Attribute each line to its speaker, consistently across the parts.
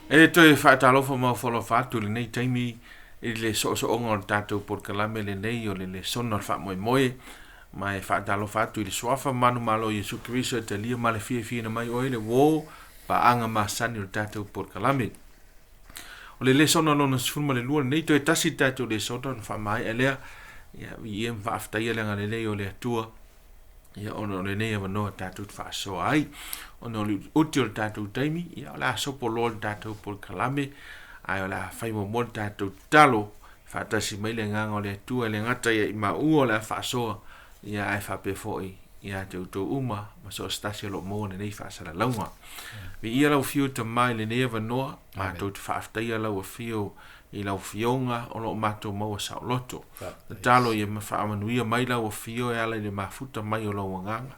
Speaker 1: E toe faatalofa ma ofo atu i lenei taimi i le soosooga o le tatou polokalame lenei o le lesona o le faamoemoe, ma e faatalofa atu i le suafa manumalo o Iesu Keriso e talia ma le fiafiaina mai oe le uō paaga masani o le tatou polokalame. O le lesona lona 12 lenei, toe tasi le tatou lesona ona faamaea lea. Ia, viia ma faafetaia le agalelei o le Atua, ia, ona o lenei avanoa tatou te faasoa ai. Ona o le utiuti o le tatou taimi, ia, o le a sopo loa le tatou polokalame, ae o le a fai muamua le tatou tatalo, faatasi mai le agaga o le Atua e le gata ia i maua o le a faasoa, ia, ae faapea foi ia te outou uma ma so o se tasi o lo o maua lenei faasalalauga. Viia lau afio Tama i lenei avanoa, matou te faafetaia lau afio i lau afioga o lo o matou maua saoloto. Tatalo ia faamanuia mai lau afio e ala i le mafuta mai o lau agaga.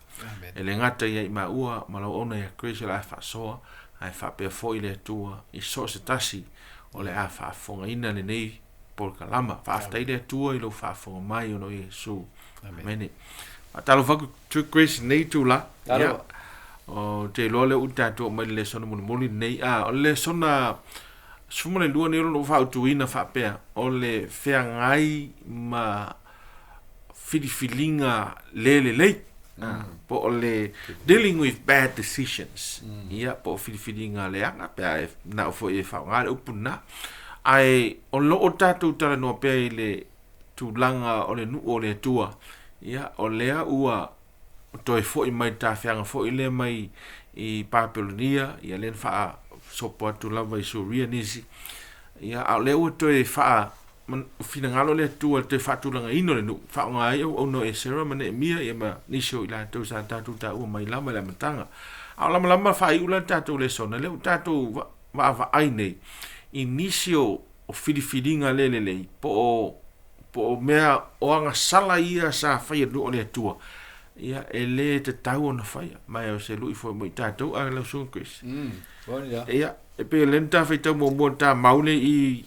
Speaker 1: E le gata ia i maua ma lau auauna ia Keriso o le a faasoa, ae faapea foi le Atua i so o se tasi o le a faafofogaina lenei polokalama. Faafetai le Atua i lou faafofoga mai ona o Iesu. Amene. Faatalofa atu True Grace nei itula. Ia. O te iloa lea ua tatou mai le lesona mulimuli lenei. A, o le lesona 12 nei o lo o faautuina faapea, o le feagai ma filifiliga le lelei. Po o le dealing with bad decisions. Ia, po o filifiliga leaga, pe a e manao foi e faaaoga le upu lena. Ae o lo o tatou talanoa pea i le tulaga o le nuu o le Atua, ia, o lea ua toe foi mai le tafeaga foi lea mai i Papelonia, ia lea na faasopo atu lava i Suria nisi, ia, a o lea ua toe faa finagalo le Atua i le toe faatulagaina o le nuu, faaaoga ai auauna o Esera ma Neemia, ia ma nisi o i latou sa tatou taua mai lava i le amataga. A o lamalama faaiu la le tatou lesona, lea ua tatou vaavaai nei i nisi o filifiliga le lelei, po o mea o agasala ia sa faia i le nuu o le Atua, ia e le tatau ona faia, ma o se lui foi mo i tatou a lau Susuga Chris. Ia, e pei o lea na ta faitau muamua ta mau le i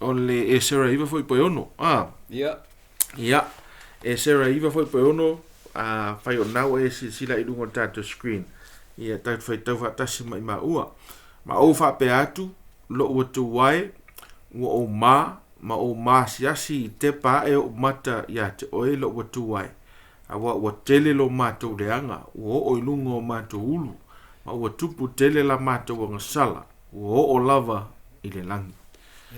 Speaker 1: o le Esera 9 foi po e 6. Ah.
Speaker 2: Ia.
Speaker 1: Ia, Esera 9 foi po e 6, a fai o nau e silasila i luga o le tatou screen. Ia, tatou faitau faatasi ma i maua. Ma ou faapea atu, Lo'u atua e, ua ou mā, ma ou maasiasi i tepa aʻe oʻu mata iā te oe loʻu atua e, auā ua tele lo matou leaga, ua oo i luga o matou ulu, ma ua tupu tele la matou agasala, ua oo lava i le lagi.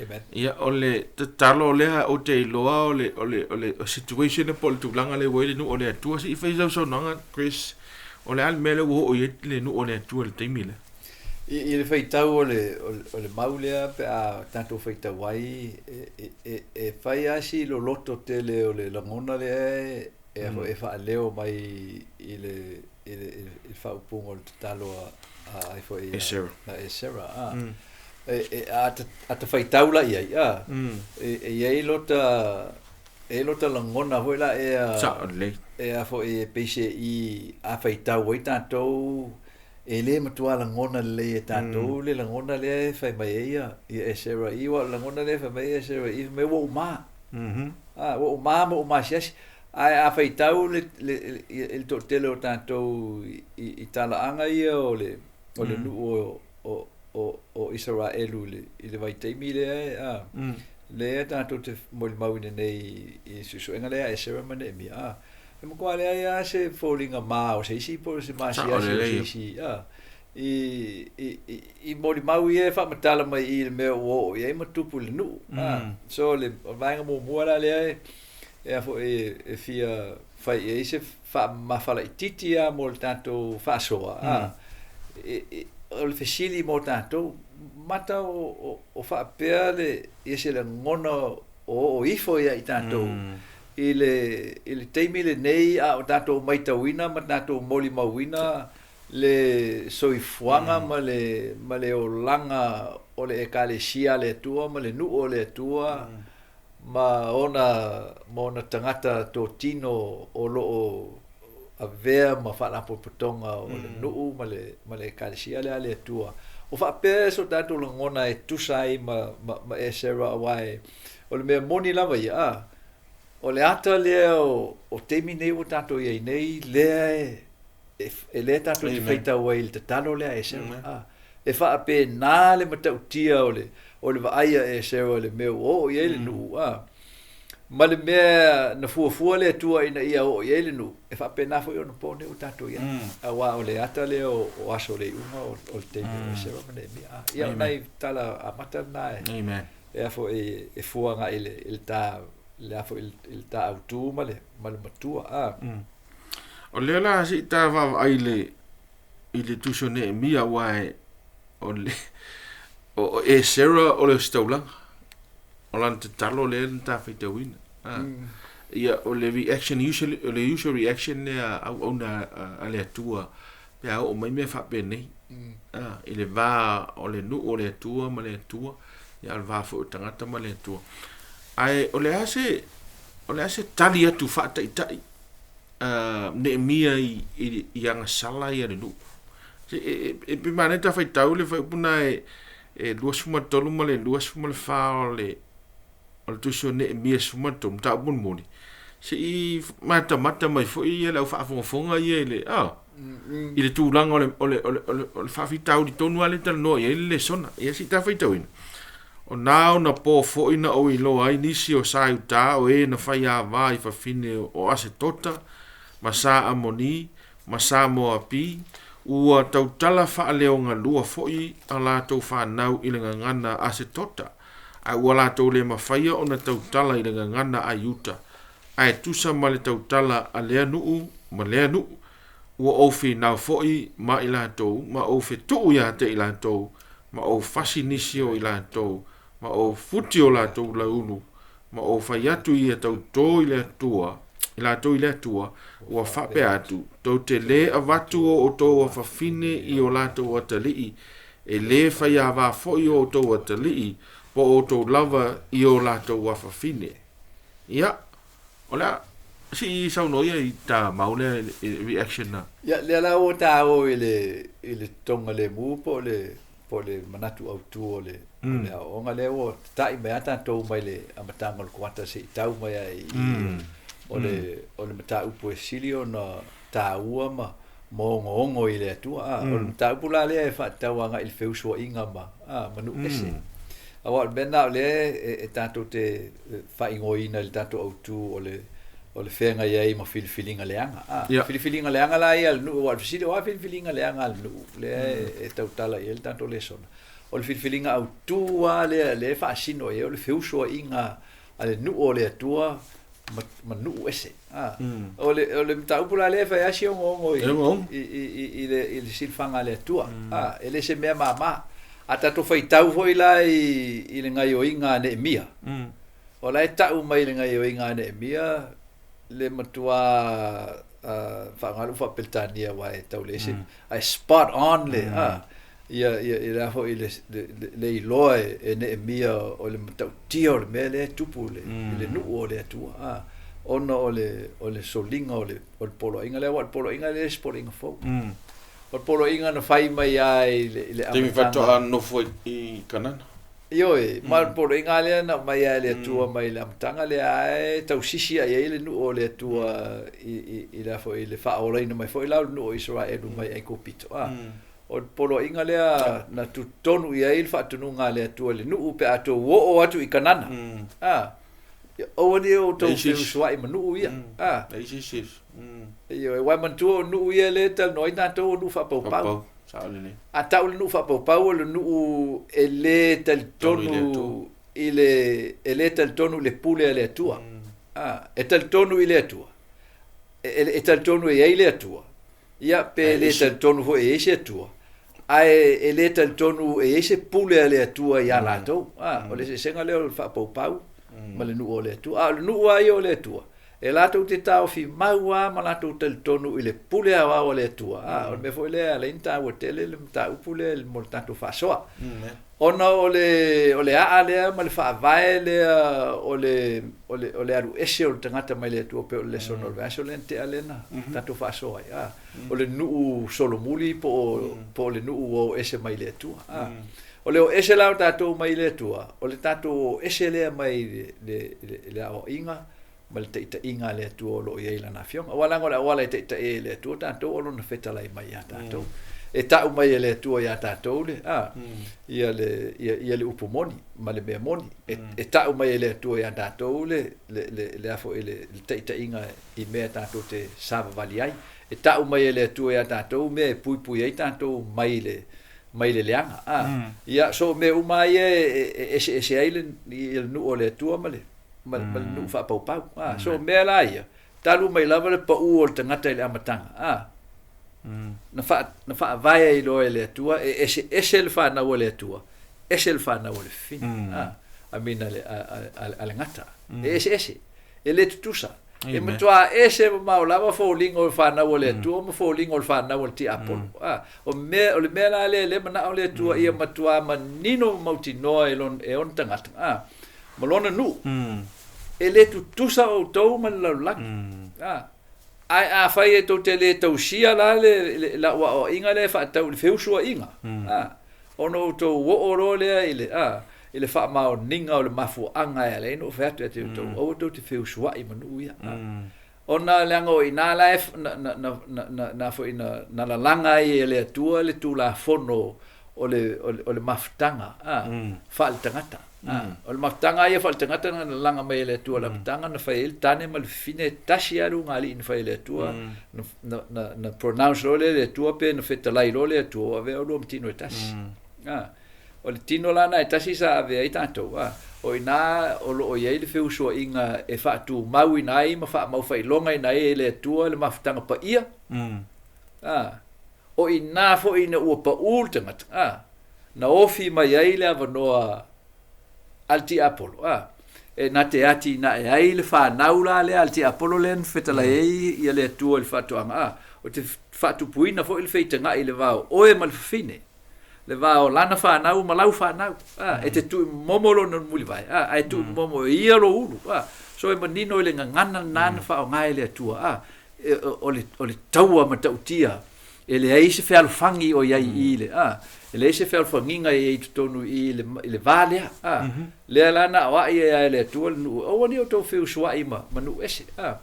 Speaker 2: Amen.
Speaker 1: Ia, o le tatalo lea ou te iloa o le, o le, o le situation lea po o le tulaga lea ua i ai le nuu o le Atua. Se i fai sau saunoaga Chris, o le a le mea lea ua oo i ai le nuu o le Atua i le taimi lea?
Speaker 2: I le faitau o le mau lea pe a tatou faitau ai, e fai lava si loloto tele o le lagona lea e faaleo mai i le faaupuga o le tatalo a ai foi a Esera. A ta faitau la i ai, e i ai lota e lota lagona foi la e a foi e pei se i a faitau ai tatou E le matua lagona lelei e tatou le lagona lea e fai mai ai ia Esera i, aua o le lagona lea e fai mai ai Esera i, fai mai ua ou mā. A, ua ou mā ma ou maasiasi. Ae a faitau le, le, i le toatele o tatou i talaaga ia o le, o le nuu o, o, o, o Isaraelu i le, i le vaitaimi lea, a, lea tatou te molimauina nei i suesuega lea a Esera ma Neemia, a, E matua leai lava se foliga mā o se isi po o se masiasi o se isi, a, i, i, i, i molimau ia e faamatala mai i i le mea ua oo i ai ma tupu i le nuu, a. So, o le vaega muamua la lea e, e a foi e fia fai i ai se faamamafa laitiiti lava mo le tatou faasoa, a, e, e, o le fesili mo tatou, mata o, o, o faapea le, ia se lagona o oo ifo ia i tatou i le, i le taimi lenei a o tatou maitauina ma tatou molimauina le soifuaga ma le, ma le olaga o le Ekalesia a le Atua ma le nuu o le Atua ma ona, ma ona tagata totino o lo o avea ma faalapotopotoga o le nuu ma le, ma le Ekalesia lea a le Atua. O faapea so tatou lagona e tusa ai ma, ma, ma Esera aua e, o le mea moni lava ia, a, o le ata lea o, o taimi nei ua tatou i ai nei, lea e, e, e lea tatou te faitau ai i le tatalo lea a Esera. A, E faapena le matautia o le o le vaai a Esera i le mea ua oo i ai le nuu, a. Ma le mea na fuafua le Atua ina ia oo i ai le nuu, e faapena foi ona po nei ua tatou i ai. Aua o le ata lea o, o aso o le iuga o, o le taimi o Esera ma Neemia. A, ia o nai tala amata lena e,
Speaker 1: Amen.
Speaker 2: e a foi e fua agai i le, i le ta, le a foi i le ta autu ma le, ma le matua. A.
Speaker 1: O lea la se i ta vaavaai i le i le tusi o Neemia aua e o le o Esera o le ositaulaga o lana tatalo lea na ta faitauina. Ah. Ia o le reaction usually o le usual reaction lea a auauna a le Atua pe a oo mai mea faapenei. Ah, i le va o le nuu o le Atua ma le Atua, ia o le va foi o tagata ma le Atua. Ae o le a se o le a se tali atu faataitai a Neemia i, i, i agasala ia le nuu? Se, e, e, e pe manaia ta faitau le fuaiupu lena e, e 23 ma le 24 o le o le tusi o Neemia 13, mataupu mulimuli, se i matamata mai foi ia le au faafogafoga ia i le, ah, i le tulaga o le, o le, o le, o le, o le faafitauli tonu lava lea e talanoa i ai le lesona. Ia se i ta faitauina. O na ona po foi na ou iloa ai nisi o sa i uta o e na fai ava i fafine o Asetota ma sa Amoni ma sa Moapi, ua tautala faaleogalua foi a latou fanau i le gagana Asetota, ae ua latou le mafaia ona tautala i le gagana a Iuta, ae tusa ma le tautala a lea nuu ma lea nuu, ua ou finau foi ma i latou, ma ou fetuu ia te i latou, ma ou fasi nisi o i latou, ma ou futi o latou laulu, ma ou fai atu ia tautō i le Atua, i latou i le Atua, ua faapea atu, tou te lē avatu o outou afafine i o latou atalii, e lē faiavā foi o outou atalii, po o outou lava i o latou afafine. Ia, o le a se i saunoa ia i ta mau lea i le reaction na.
Speaker 2: Ia, lea la ua taua i le, i le togalemu po o le, po o le manatu autu o le, o le aoaoga lea ua tata'i mai lava tatou mai le amataga o le kuata se i tau mai ai i i o le, o le mataupu e sili ona taua ma ma ogoogo i le Atua. A, o le mataupu la lea e faatatau agai i le feusuaiga ma, a, ma nuu ese. Aua o le mea lena o lea e, e tatou te faaigoaina i le tatou autu o le, o le feagai ai ma filifiliga leaga. A,
Speaker 1: Ia.
Speaker 2: filifiliga leaga la ia a le nuu, aua o le fesili, o a filifiliga leaga a le nuu lea e, e tautala i ai le tatou lesona? O le filifiliga autu lava lea lea e faasino i ai o le feusuaiga a le nuu o le Atua ma, ma nuu ese. A, o le, o le mataupu la lea e fai lava si ogoogo i,
Speaker 1: E ogoogo.
Speaker 2: i, i, i, i le, i le silafaga a le Atua. A, e le se mea māmā. A tatou faitau foi la i, i le gaioiga a Neemia, o la e tau mai i le gaioiga a Neemia le matua faaaoga le faa-Peretania aua e tau leai se, ae spot on le, a, ia, ia, ia le a foi le, le, le iloa e, e Neemia o le matautia o le mea lea e tupu i le, i le nuu o le Atua, a, ona o le, o le soliga o le, o le poloaiga lea, aua o le poloaiga lea e le se poloaiga fou. O le poloaiga na fai mai lava i le, i le
Speaker 1: Taimi
Speaker 2: amataga.
Speaker 1: faatoa nofo ai i Kanana.
Speaker 2: Ioe, ma o le poloaiga lea na aumai lava e le Atua mai le amataga lea lava e tausisi lava i ai le nuu o le Atua i, i, i le a foi, i le faaolaina mai foi la o le nuu o Isaraelu mai Aikupito. A, o le poloaiga lea na tutotonu i ai le faatonuga a le Atua i le nuu pe a tou oo atu i Kanana. A, aua ne i outou feusuai ma nuu ia. A. Ioe, aua e manatua o nuu ia lea e talanoa ai tatou o nuu faapaupau. A tau le nuu faapaupau o le nuu e lē talitonu i le, e lē talitonu i le pule a le Atua. A, e talitonu i le Atua, e, e talitonu e i ai le Atua, ia pe lē talitonu foi e i ai se Atua, ae e lē talitonu e i ai se pule a le Atua iā latou. A, o le eseesega lea o le faapaupau ma le nuu o le Atua. A o le nuu lava ia o le Atua, E latou te taofi mau lava ma latou talitonu i le pule aoao a le Atua. A, o le mea foi lea e ala ai ona taua tele le mataupu lea mo le tatou faasoa. Ona o le, o le aa lea ma le faavae lea o le, o le, o le alu ese o le tagata mai le Atua pei o le lesona o le vaiaso lea na tea lea na tatou faasoa ai. A, o le nuu solomuli po o, po o le nuu ua o ese mai le Atua. A, o le o ese la o tatou mai le Atua, o le tatou o ese lea mai le, le, le, le aoaiga ma le taitaiga a le Atua o lo o i ai i Lana Afioga. Aua leaga o le auala e taitai ai e le Atua tatou o Lona fetalai mai ia tatou. E ta'u mai e le Atua iā tatou le, a, ia le, ia, ia le upu moni ma le mea moni. E, e ta'u mai e le Atua iā tatou le, le, le, le a foi le, le taʻitaʻiga i mea tatou te savavali ai. E ta'u mai e le Atua iā tatou mea e puipui ai tatou mai le, mai le leaga, a. Ia, so o mea uma lava ia e, e eseese ai le, ia le nuu o le Atua ma le, ma, ma le nuu faapaupau. A, so o mea la ia, talu mai lava le paū o le tagata i le amataga, a. Na faa, na faavae ai loa e le Atua, e eseese le fanau a le Atua, ese le fanau a le fafine, a, I mean a le, a, a, a le gata. E eseese, e le tutusa. E matuā ese mamao lava foliga o le fanau a le Atua ma foliga o le fanau a le tiapolo. A, o mea, o le mea la lea lea manao le Atua ia matuā manino ma mautinoa e lona, e ona tagata, a, ma lona nuu. E le tutusa outou ma le lalolagi. A, Ae afai e tou te le tausia la le, le, lau aoaiga lea e faatatau i le feusuaiga, a, ona outou oo loa lea i le, a, i le faamaoniga o le mafuaaga e ala ai ona ou fai atu ia te outou, aua tou te feusuai ma nuu ia. A. Ona leaga o i ina la e, na, na, na, na, na, na foi na, na lalaga ai e le Atua le Tulafono o le, o le, o le mafutaga, a, faaletagata. O le mafutaga lava ia faaletagata na lalaga mai e le Atua i le amataga na fai ai le tane ma le fafine, e tasi lava le ugali'i na fai e le Atua, na, na, na pronounce loa lea e le Atua pe na fetalai loa le Atua, ua avea oulua ma tino e tasi. O le tino la na e tasi sa avea ai tatou, o i ina o lo o i ai le feusuaiga e faatumauina ai ma faamaufailogaina ai e le Atua le mafutaga paia, o i ina foi ina ua pau le tagata, na ofi mai ai le avanoa a le tiapolo, a, e na te atinae ai le fanau la lea a le tiapolo lea na fetalai ai ia le Atua i le faatoaga, a, o te faatupuina foi le feitagaʻi i le va o oe ma le fafine, le va o lana fanau ma lau fanau, a, e te tuuimomomo lona mulivae, a, ae tuuimomomo e ia lou ulu, a, so e manino i le gagana lena na faaaoga e le Atua, a, o le, o le taua matautia, E leai se fealofagi o i ai i le, a, e leai se fealofagiga e i ai i totonu i le, i le va lea, a. Lea la na aoai ai lava e le Atua le nuu, aua ne i outou feusuai ma, ma nuu ese, a.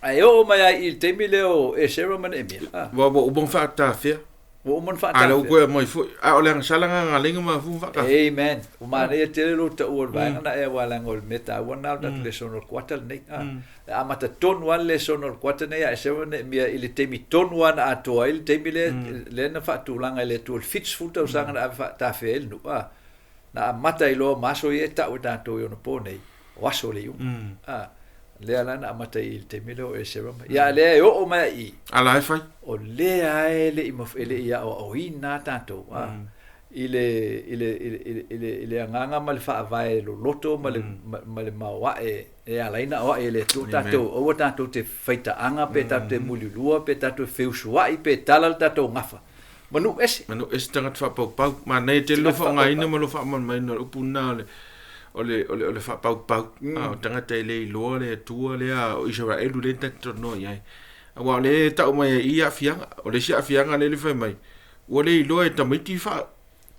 Speaker 2: Ae oo mai lava i le taimi lea o Esera ma Neemia, a.
Speaker 1: Ua, ua uma ona faatafea.
Speaker 2: Ua uma ona faatafea.
Speaker 1: A lea ua toe aumai foi. A o le agasala lena na laina ma fu
Speaker 2: faatafea. Amen. Ua manaia tele lou taua o le vaega na ea aua leaga o le mea taua lena o le tatou lesona o le kuata lenei, a. E amata tonu lava le lesona o le kuata nei a Esera ma Neemia i le taimi tonu lava na atoa ai le taimi lea, lea na faatulaga e le Atua i le 70 tausaga na ave faatafea ai le nuu, a. Na amata ai loa ma aso ia e tau e tatou i ona po nei, o aso o le iuga. A, lea la na amata ai i le taimi lea o Esera ma, ia a lea e oo mai i i.
Speaker 1: A la e fai.
Speaker 2: O lea lava e le i, e le i aoaoina lava tatou, a. I le, i le, i le, i le, i le agaga ma le faavae loloto ma le, ma le maoae e ala ai ona aoai e le Atua tatou, aua tatou te faitaaga pe tatou te muliulua pe tatou te feusuai pe tala le tatou gafa. Manu ese.
Speaker 1: Manu ese tagata faapaupau. Manaia tele lou faaaogaina ma lou faamalamalamaina o le upu lena o le, o le, o le, o le faapaupau. A o tagata e le iloa le Atua lea o Isaraelu lea ta te talanoa i ai. Aua o lea e tau mai ai i i aafiaga. O le isi aafiaga lea e fai mai, ua le iloa e tamaiti faa,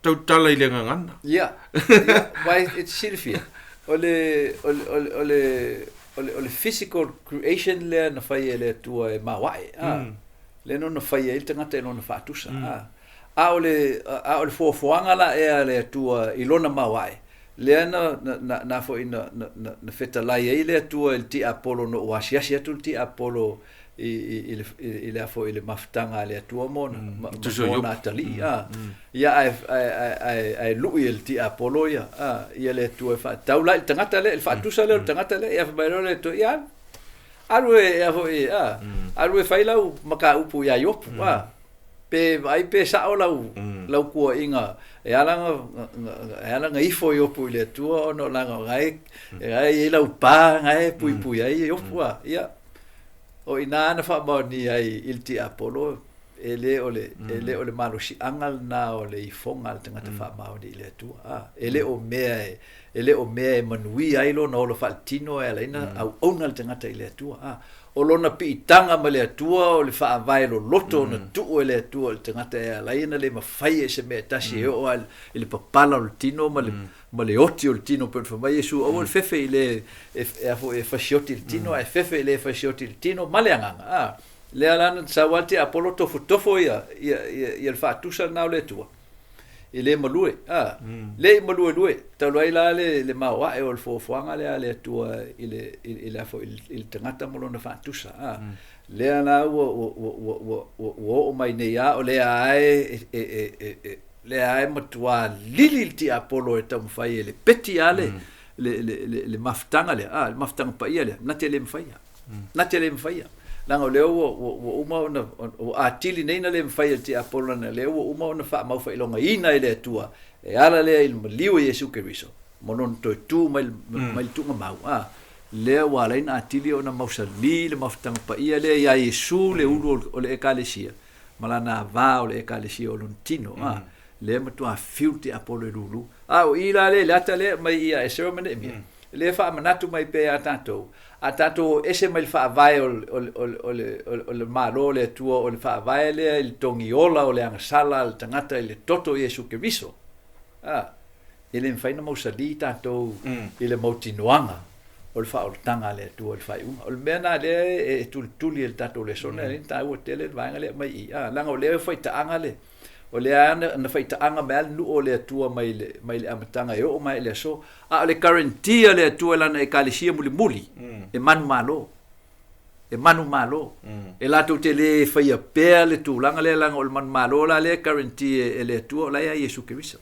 Speaker 1: tautala i le gagana.
Speaker 2: Ia, ia, aua e te silafia, o le, o le, o le, o le, o le, o le physical creation lea na fai e le Atua e maoae, a, lea nō na fai ai le tagata i lona faatusa, a. A o le, a o le foafoaga la ea a le Atua i lona maoae, lea na, na, na, na foi na, na, na, na fetalai ai le Atua i le tiapolo ina ua asiasi atu le tiapolo i, i, i le, i le a foi i le mafutaga a le Atua ma ona, ma, ma ona atalii, a. Ia ae, ae, ae, ae, ae lui e le tiapolo ia, a, ia le Atua e faatatau la i le tagata lea, i le faatusa lea o le tagata lea, ia fai mai loa le Atua, ia alu, alu e, a foi, a, alu e fai lau mataupu ia Iopu, a, pe vaai pe sao lau, lau kuaiga e ala ona, e ala ona ifo Iopu i le Atua ona o laga o la e, la e i ai lau pa na e puipui ai Iopu, a, ia. O i ina na faamaonia ai i le tiapolo, e le o le, e le o le malosiaga lena o le ifoga a le tagata faamaoni i le Atua. A, e le o mea e, e le o mea e manuia ai lona ola faaletino e ala ai ona auauna le tagata i le Atua. A, o lona piitaga ma le Atua o le faavae loloto ona tuu e le Atua i le tagata e ala ai ona le mafai e se mea e tasi e oo lava i le papala o le tino ma le, ma le oti o le tino pei ona fai mai Iesu, aua le fefe i le e, e, a foi, e fasioti i le tino, ae fefe i le e fasioti i le tino ma le agaga. A, Lea la na sau lava le tiapolo tofotofo ia ia ia le faatusa lena o le Atua e le malue, a, le i maluelue, talu ai la le le maoae o le foafoaga lea a le Atua i le i le a foi i le tagata ma lona faatusa, a. Lea la ua ua ua ua ua oo mai nei lava o lea lava e e e e lea lava e matuā lili le tiapolo e taumafai e lepeti lava le le le le mafutaga lea, a, le mafutaga paia lea, na te le mafaia. Na te le mafaia. Leaga o lea ua, ua, ua uma ona, ua atili nei na le mafai e le tiapolo leaga o lea ua uma ona faamaufailogaiina e le Atua e ala lea i le maliu o Iesu Keriso ma Lona toe tu mai, mm. mai le tuugamau. A, lea ua ala ai ona atili ona mausali le mafutaga paia lea iā Iesu le ulu o le Ekalesia ma lana avā o le Ekalesia o lona tino. A, lea e matua fiu le tiapolo e lūlū. A o i la lea i le ata lea e aumai ia Esera ma Neemia, mm. lea e faamanatu mai pea iā tatou, a tatou o ese mai le faavae o, o, o, o, le, o, o le Malo o le Atua, o le faavae lea i le togiola o le agasala a le tagata i le toto o Iesu Keriso, a, e le mafai ona mausali tatou mm. i le mautinoaga o le faaolataga a le Atua i le faaiuga. O le mea lena lea e tulituli e le tatou lesona, mm. e le taua tele le vaega lea mai i, a, leaga o lea e faitaaga le, O lea lava na faitaaga mai lava le nuu o le Atua mai le, mai le amataga e oo mai i le aso. A o le guarantee a le Atua i Lana Ekalesia mulimuli, e manumalo. E manumalo. E latou te le faia pea le tulaga lea leaga o le manumalo la lea e guarantee e, e le Atua o la e ia Iesu Keriso.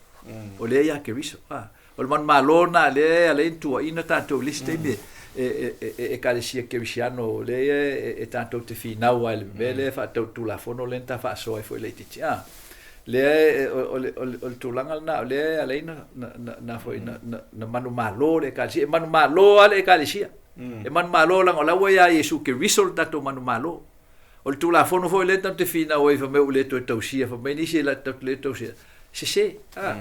Speaker 2: O lea ia Keriso. Ah. O le manumalo lena lea e ala ai ona tuuaina tatou i le isi taimi e, e, e, e Ekalesia Kerisiano lea e, e tatou te finau ai i le mea lea e faatatau Tulafono lea na ta faasoa ai foi laitiiti. A, lea e, o, o, le, o, le, o le tulaga lena, o lea e ala ai na, na, na, na, foi, na, na, na manumalo le Ekalesia. E manumalo lava le Ekalesia. E manumalo leaga o la ua iā Iesu Keriso le tatou manumalo. O le Tulafono foi lea tatou te finau ai fai mai ua le toe tausia, fai mai nisi e tatou te le tausia. Sese. A,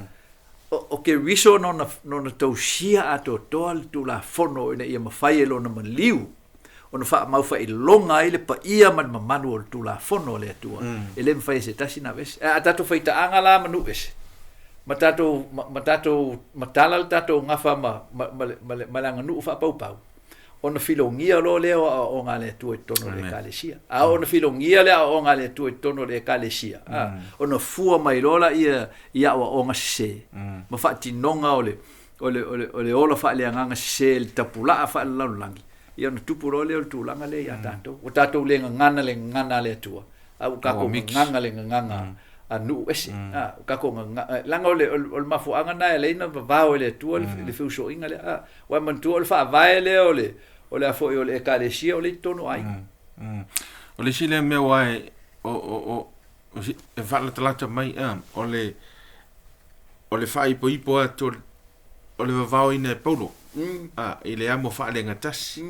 Speaker 2: O Keriso nona, nona tausia atoatoa le Tulafono ina ia mafai e lona maliu ona faamaufailoga ai le paia ma le mamalu o le Tulafono a le Atua. E le mafai e se tasi ona aveese. Ae a tatou faitaaga la ma nuu ese, ma tatou, ma, ma tatou matala le tatou gafa ma, ma, ma, le, ma, le, ma le aganuu faapaupau, ona filogia loa lea o aoaoga a le Atua i totonu o le Ekalesia. A oo ona filogia le aoaoga a le Atua i totonu o le Ekalesia, a, ona fua mai loa laia i aoaoga sese ma faatinoga o le, o le, o le, o le ola faaleagaga sese i le tapulaa faalelalolagi, ia ona tupu loa lea o le tulaga lea ia tatou. Ua tatou le gagana le gagana a le Atua, a ua tatou gagana le gagana a nuu ese. A, ua tatou gagana, leaga o le, o le mafuaaga lena e ala ai ona vavao e le Atua le, le feusoiga lea. A, Ua e manatua o le faavae lea o le, o le a foi o le Ekalesia o lea i totonu o aiga.
Speaker 1: O le isi lea mea aua e, o, o, o, e faalatalata mai, a, o le, o le faaipoipo atu o le, o le vavaoina e Paulo, a, i le amo faalegatasi.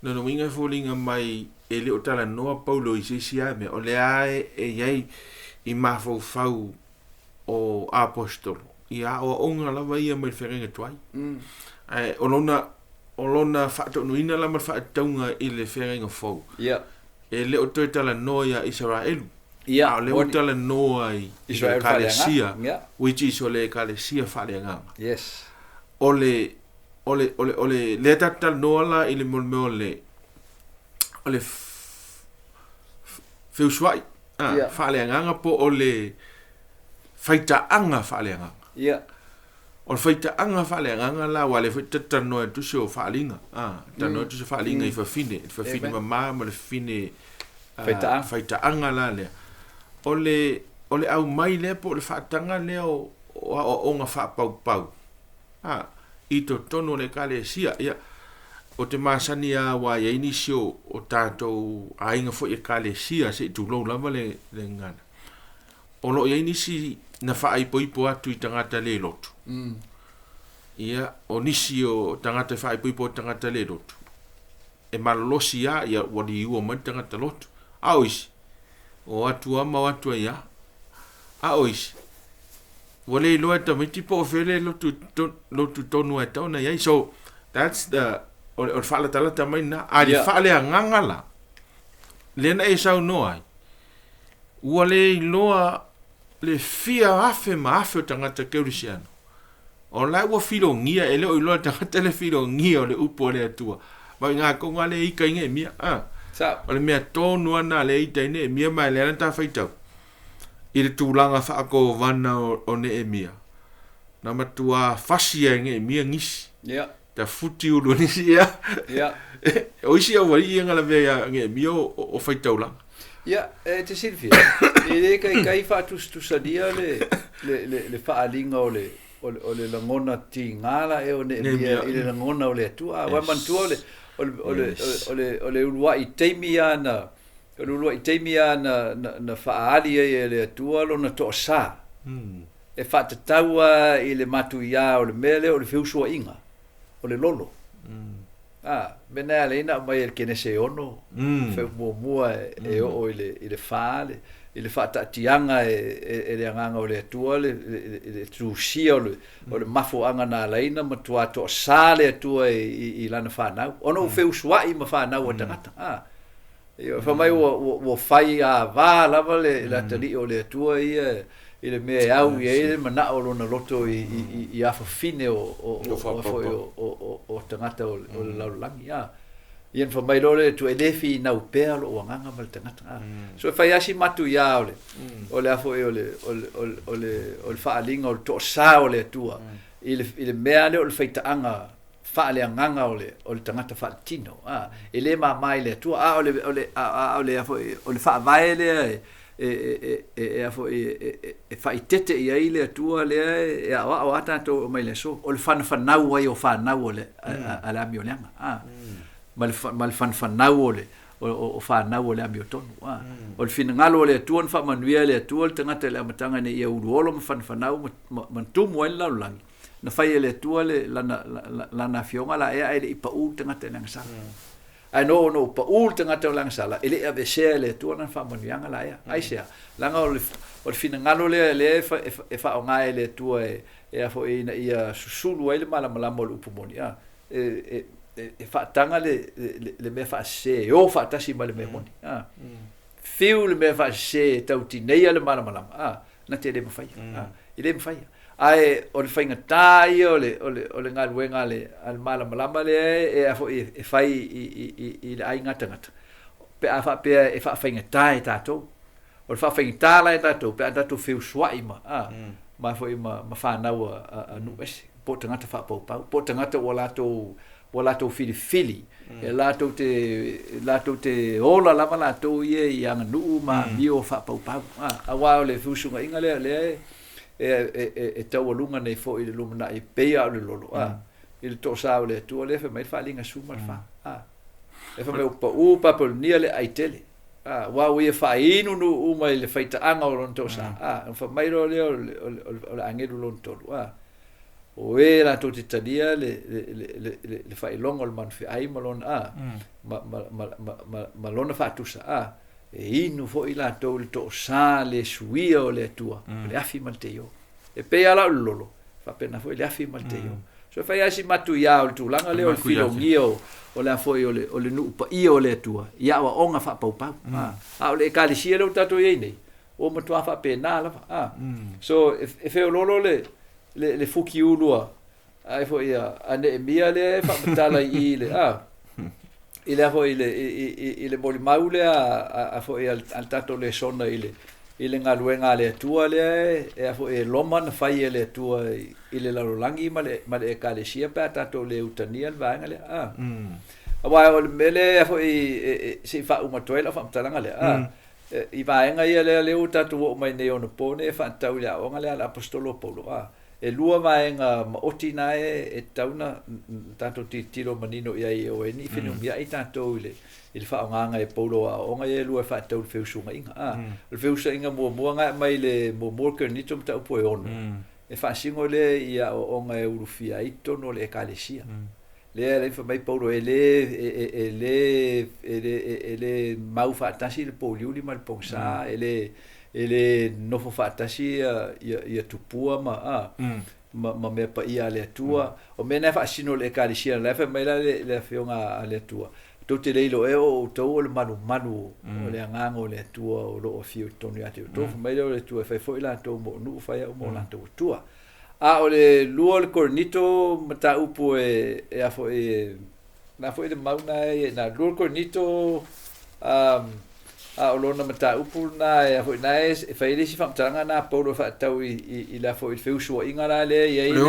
Speaker 1: Lona uiga e foliga mai e le o talanoa Paulo i se isi lava mea, o lea e, e i ai i mafaufau o aposetolo, ia aoaoga lava ia mai le feagaiga tuai. Ae o lona, o lona faataunuina la ma le faatatauga i le feagaiga fou,
Speaker 2: Ia.
Speaker 1: e le o toe talanoa ia Isaraelu,
Speaker 2: Ia,
Speaker 1: a o lea ua talanoa i
Speaker 2: le Israel
Speaker 1: Ekalesia,
Speaker 2: faaleagaga. Ia.
Speaker 1: which is o le Ekalesia faaleagaga.
Speaker 2: Yes.
Speaker 1: O le, o le, o le, o le, lea tatou talanoa la i le mo le mea o le, o le feusuai, ah,
Speaker 2: Ia.
Speaker 1: faaleagaga po o le faitaaga faaleagaga.
Speaker 2: Ia.
Speaker 1: O le faitaaga faaleagaga la, aua o lea foi ta te talanoa i le tusi o Faaaliga, ah, talanoa i le tusi o Faaaliga i fafine, i le fafine
Speaker 2: Amen.
Speaker 1: mama ma le fafine ah,
Speaker 2: Faitaaga.
Speaker 1: faitaaga la lea. O le, o le aumai lea po o le faataga lea o, o aoaoga faapaupau, ah, i totonu o le Ekalesia. Ia, ou te masani lava aua e i ai nisi o, o tatou aiga foi Ekalesia, se i tulou lava le, le gagana. O lo o i ai nisi na faaipoipo atu i tagata le lotu. Ia, o nisi o tagata e faaipoipo i tagata le lotu, e malolosi lava, ia ua liua mai le tagata lotu. A o isi, o atu lava ma o atu ai lava. A o isi, ua le iloa e tamaiti po o fea le lotu, lotu tonu e tatau ona i ai. So, that's the, o le, o le faalatalata mai lena. A i le
Speaker 2: Yeah.
Speaker 1: faaleagaga la, lea na e saunoa ai, ua le iloa le fia afe ma afe o tagata kerisiano. O la ua filogia, e le o iloa e le tagata le filogia o le upu a le Atua. Ma i ngā konga le ika inga e mia. Ah.
Speaker 2: Sa'o.
Speaker 1: O le mea tonu lava lena a lea e ita ai Neemia ma e leai lana ta faitau i le tulaga faakovana o Neemia, na matuā fasi lava e Neemia nisi.
Speaker 2: Ia.
Speaker 1: Tafuti ulu o nisi ia.
Speaker 2: Ia.
Speaker 1: O isi aualii ia na lavea ia Neemia o faitaulaga.
Speaker 2: Ia, e te silafia, e le taitai faatusatusalia le, le, le, le faaaliga o le, o le, o le lagona tiga la ea o Neemia i le lagona o le Atua. Aua e manatua o le, o le, o le, o le, o le uluai taimi lava na, o le uluai taimi lava na, na, na faaali ai e le Atua lona toasa, e faatatau lava i le matuiā o le mea lea o le feusuaiga, o le lolo. A, mea na e ala ai ona aumai e le Kenese e 6, feu muamua e oo i le, i le fa, le, i le faataatiaga e, e le Agaga o le Atua le, le, le tusia o le, o le mafuaaga na ala ai ona matuā toasā le Atua i, i, i lana fanau, ona ua feusuai ma fanau a tagata. A, Ioe, fai mai ua, ua, ua fai ava lava le, le atalii o le Atua ia i le mea e au i ai le manao o lona loto i, i, i, i afafine o, o, o, o, foi o, o, o, o tagata o, o le lalolagi. A. Ia na fai mai loa le Atua, e le finau pea lou agaga ma le tagata. A. So e fai lava si matuiā o le, o le a foi o le, o le, o le, o le, o le faaaliga o le toasā o le Atua i le, i le mea lea o le faitaaga faaleagaga o le o le tagata faaletino, a, e le māmā i le Atua, a o le o le a a o le a foi o le faavae lea e e e e e a foi e e e faaeteete i ai le Atua lea e aoao lava tatou e omai i le aso, o le fanafanau ai o fanau o le a a le amioleaga, a, ma le ma le fanafanau o le o o fanau o le amiotonu, a. O le finagalo o le Atua na faamanuia e le Atua le tagata i le amataga ina ia uluolo ma fanafanau ma ma ma tumu ai le lalolagi, Na fai e le Atua le, lana, lana afioga la ea ae le i paʻū le tagata i le agasala. Ae no ona ua paʻū le tagata o le agasala, e le i aveesea e le Atua lana faamanuiaga la ea. Aisea? Leaga o le, o le finagalo lea lea e, e, e faaaoga e le Atua e, e a foi ina ia susulu ai le malamalama o le upu moni, a, e, e, e, e faataga le, le, le mea faasese e o faatasi ma le mea moni. A. Fiu le mea faasese e tau tineia le malamalama, a, na te le mafaia. A, e le mafaia. Ae o le faigata ia o le, o le, o le galuega a le, a le malamalama lea e, e a foi e fai i, i, i, i le aiga tagata, pe a faapea e faafaigata e tatou. O le faafaigata la e tatou pe a tatou feusuai ma, a, ma foi ma, ma fanau a, a, a nuu ese, po o tagata faapaupau, po o tagata ua latou, ua latou filifili, e latou te, latou te ola lava latou ia i aganuu ma amio faapaupau. A, aua o le feusugaʻiga lea, lea e, e, e, e taualuga nei foi i le lumanai, e pei lava o le lolo, a, i le toasā o le Atua lea fai mai le faaaliga 14, a, e fai mai ua paʻū Papalonia le ai tele, a, aua ua ia faainu nuu uma i le faitaaga o lona toasā, a, ona fai mai loa lea o le, o le, o le agelu lona tolu, a, o e latou te talia le, le, le, le, le, le faailoga o le manufeai ma lona, a, ma, ma, ma, ma, ma, ma lona faatusa, a, E inu foi latou i le toosā le suia o le Atua, o le afi ma le teio. E pei lava la o le lolo, faapena foi le afi ma le teio. So e fai lava si matuiā o le tulaga lea o le filogia o, o le a foi o le, o le nuu paia o le Atua i aoaoga faapaupau. A, a o le Ekalesia lea ua tatou i ai nei, ua matuā faapena lava. A, so e, e feoloolo le, le, le fukiulu a, Ai foi a, a Neemia lea e faamatala i i le, a, i le a foi i le, i, i, i le molimau lea a, a foi a le, a le tatou lesona i le, i le galuega a le Atua lea e, e a foi e loma na fai e le Atua i, i le lalolagi ma le, ma le Ekalesia pe a tatou le utagia le vaega lea, a. Aua o le mea lea e a foi e, e, se i faauma atu ai lau faamatalaga lea, a, i vaega ia lea, lea ua tatou oo mai nei onapo nei e faatatau i le aoaoga lea a le Aposetolo o Paulo, a. E lua vaega maoti na e tatau ona tatou tilotilo manino i ai e o ai ni fenumiaʻi tatou i le i le faaaogaga e Paulo o aoaoga ia e lua e faatatau i le feusugaʻiga. A, o le feusugaʻiga muamua na e aumai i le muamua o le Korinito mataupu e 6, e faasino lea i aoaoga e ulufia ai totonu o le Ekalesia. Lea e ala ai fai mai Paulo e le e e le e le e le mau faatasi le pouliuli ma le pogisa, e le e le nofo faatasi ia ia ia tupua ma a ma ma mea paia a le Atua. O mea na e faasino i le Ekalesia, la e fai mai la le le Afioga a le Atua, tou te le iloa ea o outou o le malumalu o le agaga o le Atua o lo o afio i totonu ia te outou. Fai mai lea o le Atua e fai foi latou mo nuu, fai au mo latou Atua. A o le lua o le Korinito mataupu e, e a foi e, na foi le mau na e, na lua o le Korinito A o lona mataupu lena e a foi na e fai le isi faamatalaga na a Paulo e faatatau i le a foi i le feusuaiga la lea e i ai
Speaker 1: le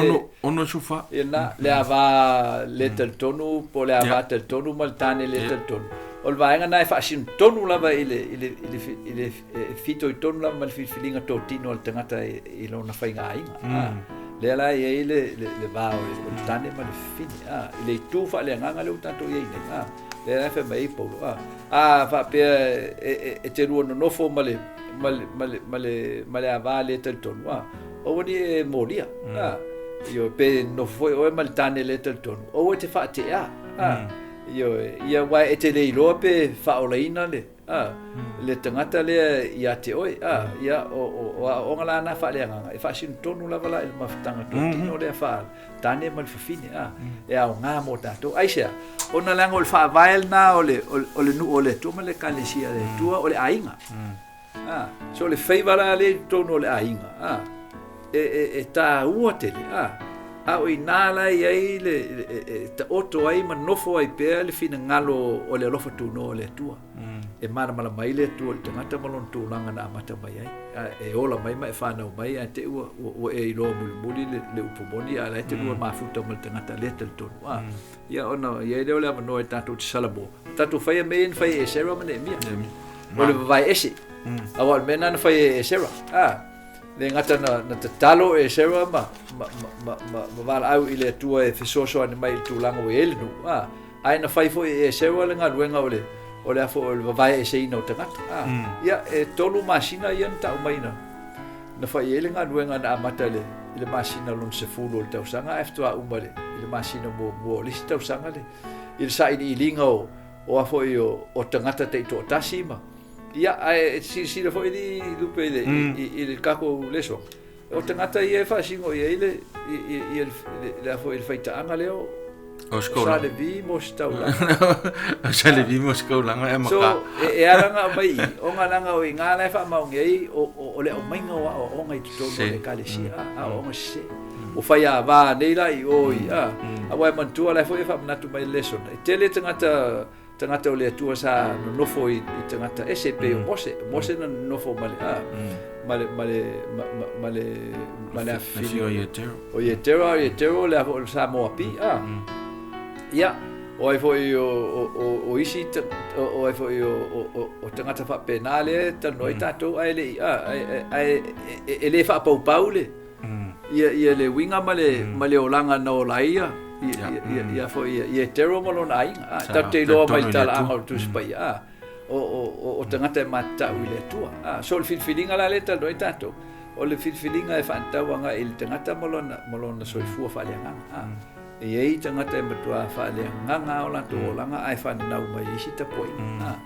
Speaker 1: 64.
Speaker 2: Ia lena, le ava le talitonu po o le ava talitonu ma le tane le talitonu. O le vaega lena e faasino tonu lava i le i le i le i le e fitoitonu lava ma le filifiliga totino a le tagata i lona faiga aiga. Lea la e i ai le le va o le tane ma le fafine, i le itu faaleagaga lea ua tatou i ai nei. Lea la e fai mai ai Paulo, a faapea e te lua nonofo ma le ma le ma le ma le ma le ava le talitonu, aua ne i e molia, ioe, pe nonofo foi oe ma le tane le talitonu, aua e te faate'a, ioe, ia aua e te le iloa pe faaolaina le le tagata lea ia te oe, ia o aoaoga la na faaleagaga e faasino tonu lava la i le mafutaga totino lea faa tane ma le fafine, e aoga mo tatou. Aisea? Ona leaga o le faavae lena o le o le nuu o le Atua ma le Ekalesia a le Atua, o le aiga. So le faiva la lea i totonu o le aiga, e taua tele, a o i ina la e i ai le e taoto ai ma nofo ai pea le finagalo o le alofa tunoa o le Atua. E malamalama ai le Atua i le tagata ma lona tulaga na amata mai ai. E ola mai ma e fanau mai ae te i ua e iloa mulimuli le upu moni, a o la e te lua mafuta ma le tagata lea talitonu. Ia ona i ai lea o le avanoa e tatou te salamo. Tatou faia mea ia na fai e Esera ma Neemia. O le vavae ese. Aua o le mea lena na fai e Esera. Le gata na tatalo e Esera ma valaau i le Atua e fesoasoani mai i le tulaga ua i ai le nuu. Ae na fai foi e Esera le galuega o le o le a foi o le vavae eseina o tagata. Ia, e 3 masina ia na tau mai na fai ai le galuega na amata i le masina lona 10 o le tausaga ae faatoa uma i le masina muamua o le isi tausaga le i le sailiiliga o a foi o tagata taitoatasi ma ia ae silasila foi alii Lupe i le tatou lesona o tagata ia e faasino i ai le ia le a foi le faitaaga lea o
Speaker 1: sa
Speaker 2: Levi mo se taulaga.
Speaker 1: O sa Levi mo se kaulanga e
Speaker 2: So, e ala ona aumai i i, ona leaga o i ina la e faamaoni ai o le aumaiga o aoaoga i totonu o le Ekalesia, aoaoga sese. Ua fai ava nei la i o i, aua e manatua la e foi e faamanatu mai le lesson. E tele tagata tagata o le Atua sa nonofo i tagata ese pei o Mose. O Mose na nonofo ma le, ma le, ma le, ma le, ma le afifine
Speaker 1: o Ietero.
Speaker 2: O Ietero, o Ietero le a sa Moapi, Ia, o ai foi o isi, o ai foi o tagata faapena lea e talanoa ai tatou, ae le i, ae e le faapaupau le, ia le uiga ma le olaga na ola ai ia, ia foi Ietero ma lona aiga. Tatou te iloa mai le talaaga o le Tusi Paia, o tagata e matatau i le Atua. So o le filifiliga la lea e talanoa ai tatou, o le filifiliga e faatatau agai i le tagata ma lona soifua faaleagaga. E i ai tagata e matua faaleagaga o latou olaga ae fananau mai i isi tapuaiga.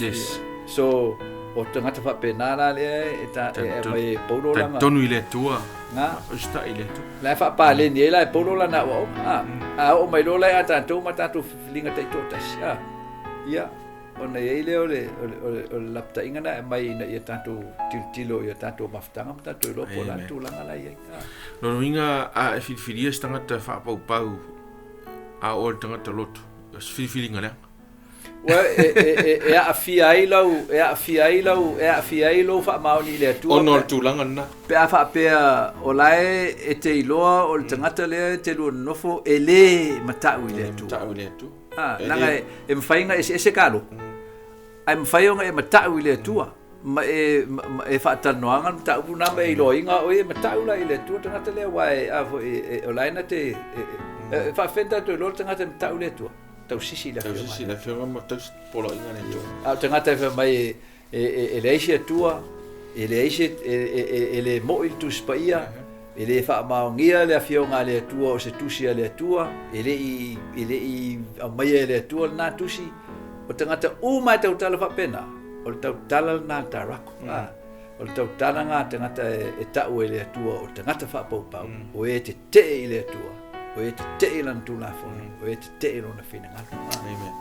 Speaker 1: Yes.
Speaker 2: So, o tagata faapena la lea e aumai e Paulo lana.
Speaker 1: Talitonu i le Atua.
Speaker 2: Nga.
Speaker 1: Usitai i le Atua.
Speaker 2: La e faapaleni ai la e Paulo lana aoaoga. A oo mai loa la ia tatou ma tatou filifiliga taitoatasi. Ia, ona i ai lea o le lapataiga na e aumai ina ia tatou tilotilo i a tatou mafutaga ma tatou iloa po o le a le tulaga la e i ai.
Speaker 1: Lona uiga a e filifilia se tagata faapaupau a oo le tagata lotu, o se filifiliga leaga.
Speaker 2: Ua e aafia ai lau, e aafia ai lau, e aafia ai lou faamaoni i le Atua.
Speaker 1: Ona o le tulaga lena.
Speaker 2: Pe a faapea o la e te iloa o le tagata lea e te lua nonofo e le matau i le Atua.
Speaker 1: Matau i le Atua.
Speaker 2: Leaga e mafai ona eseese kalo, ae mafai ona e matau i le Atua ma e faatalanoaga le mataupu lena ma e iloaina oe e matau la i le Atua le tagata lea, aua e a foi o la e na te e faafefea ona tatou iloa le tagata e matau i le Atua? Tausisi i le afioga.
Speaker 1: Tausisi i le afioga ma tausi poloaiga le Atua.
Speaker 2: A o tagata e fai mai e leai se Atua, e leai se e le mo'i le Tusi Paia, e le faamaonia le afioga a le Atua o se tusi a le Atua, e le i aumaia e le Atua lena tusi. O tagata uma e tautala faapena, o le tautala lena a le tarako. O le tautala lena a tagata e tau e le Atua o tagata faapaupau, o e tetee i le Atua, o e tetee i lana Tulafono, o e tetee i lona finagalo.
Speaker 1: Amen.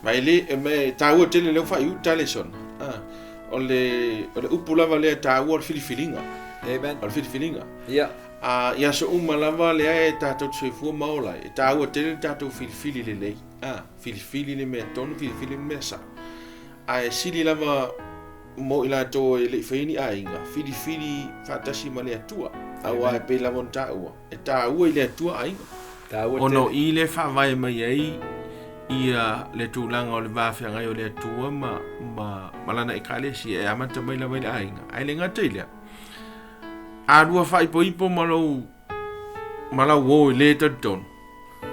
Speaker 1: Ma e le, me taua tele lea ua faaiu le lesson. O le upu lava lea taua o le filifiliga.
Speaker 2: Amen.
Speaker 1: O le filifiliga.
Speaker 2: Ia.
Speaker 1: Ia aso uma lava lea e tatou te soifua ma ola ai. E taua tele le tatou filifili lelei. Filifili le mea tonu, filifili le mea sao. Ae sili lava mo i latou e le i faia ni aiga, filifili faatasi ma le Atua, aua e pei lava ona taua, e taua i le Atua aiga.
Speaker 2: Taua
Speaker 1: Ona o
Speaker 2: tele.
Speaker 1: i lea e faavae mai ai ia le tulaga o le va feagai o le Atua ma, ma, ma lana ekalesia e amata mai lava i le aiga. Ae le gata i lea, a lua faaipoipo ma lou ma lau uo e lē talitonu,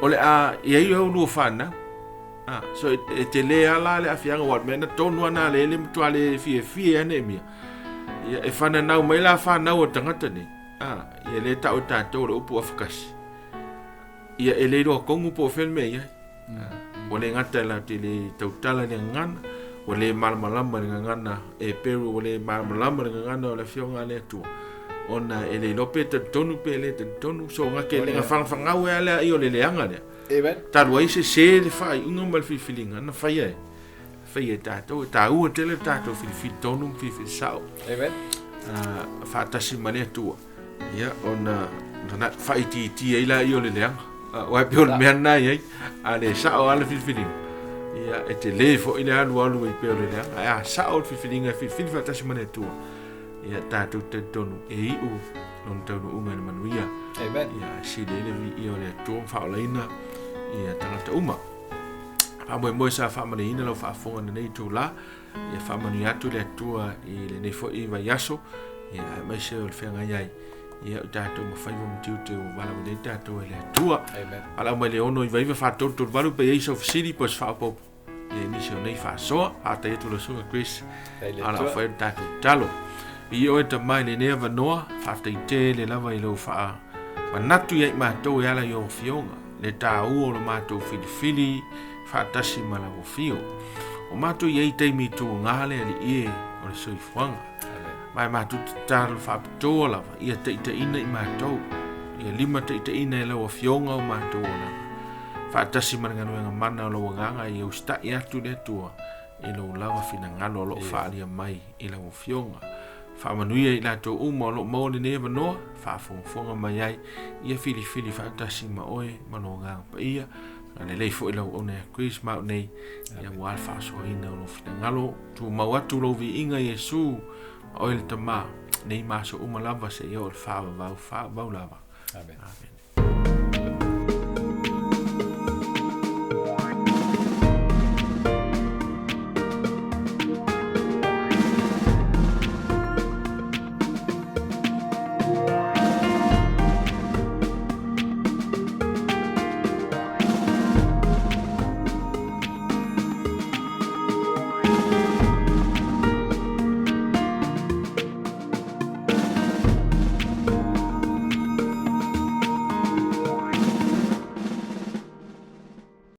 Speaker 1: o le a i ai au lua fanau. A, so e, e telē lava la le aafiaga aua o le mea na tonu lava na lea e le matua le fiafia ai Neemia. Ia e fananau mai la fanau a le tagata nei, a, ia lea e tau e tatou o le upu afakasi. Ia e le iloa tonu po o fea le mea e i ai. Ua le gata latou te le tautala i le gagana, ua le malamalama i le gagana Eperu, ua le malamalama i le gagana o le Afioga a le Atua, ona e le iloa pe talitonu pe le talitonu. So gake le fagafagau ai lea i o le leaga lea.
Speaker 2: Amen.
Speaker 1: Talu ai sesē le faaiuga ma le filifiliga na faia e faia e tatou. E taua tele le tatou filifili tonu ma filifili sao.
Speaker 2: Amen.
Speaker 1: Faatasi ma le Atua. Ia, ona na faaitiitia ai laia o le leaga. Aua e pei o le mea lena e i ai. A le sao lava le filifiliga, ia, e tele foi le alualu ai pea o le leaga. Ae a sao le filifiliga e filifili faatasi ma le Atua, ia, tatou te talitonu e iu lona taunuuga i le manuia.
Speaker 2: Amen.
Speaker 1: Ia, sili ai le viia o le Atua ma faaolaina ia tagata uma. Faamoemoe sa faamanuiaina lau faafofoga i lenei itula. Ia faamanuia atu le Atua i lenei foi vaiaso, ia aemaise o le feagai ai ia o tatou ma faiva ma tiute ua valaauina ai tatou e le Atua.
Speaker 2: Amen.
Speaker 1: Valaau mai le 699 4338 pe i ai sau fesili po o se faaopoopo ia i nisi o nei faasoa. Faafetai atu lau Susuga Chris
Speaker 2: Faafetai i le
Speaker 1: a o le a
Speaker 2: Atua.
Speaker 1: fai le tatou tatalo. Viia oe Tama i lenei avanoa, faafetai tele lava i lou faamanatu ia i matou e ala i ou afioga, le taua o lo matou filifili faatasi ma lau afio. O matou i ai i taimi tuga le Alii e o le soifuaga. Ma e matou tatalo faapitoa lava ia taitaiina i matou, ia lima taitaiina e lau afioga o matou olaga. Faatasi ma le galuega mana o lou agaga ia usitai atu le Atua i lou lava finagalo o lo o faaalia mai i lau afioga. Faamanuia i latou uma o lo o maua lenei avanoa, faafogafoga mai ai, ia filifili faatasi ma oe ma lou agaga paia. Agalelei foi lau auauna ia Chris ma au nei, ia aua le faasoaina o lou finagalo. Tumau atu lou viiga Iesu, ma oe le Tama, nei ma aso uma lava seia oo i le faavavau, faavavau lava.
Speaker 2: Amen.
Speaker 1: Amen.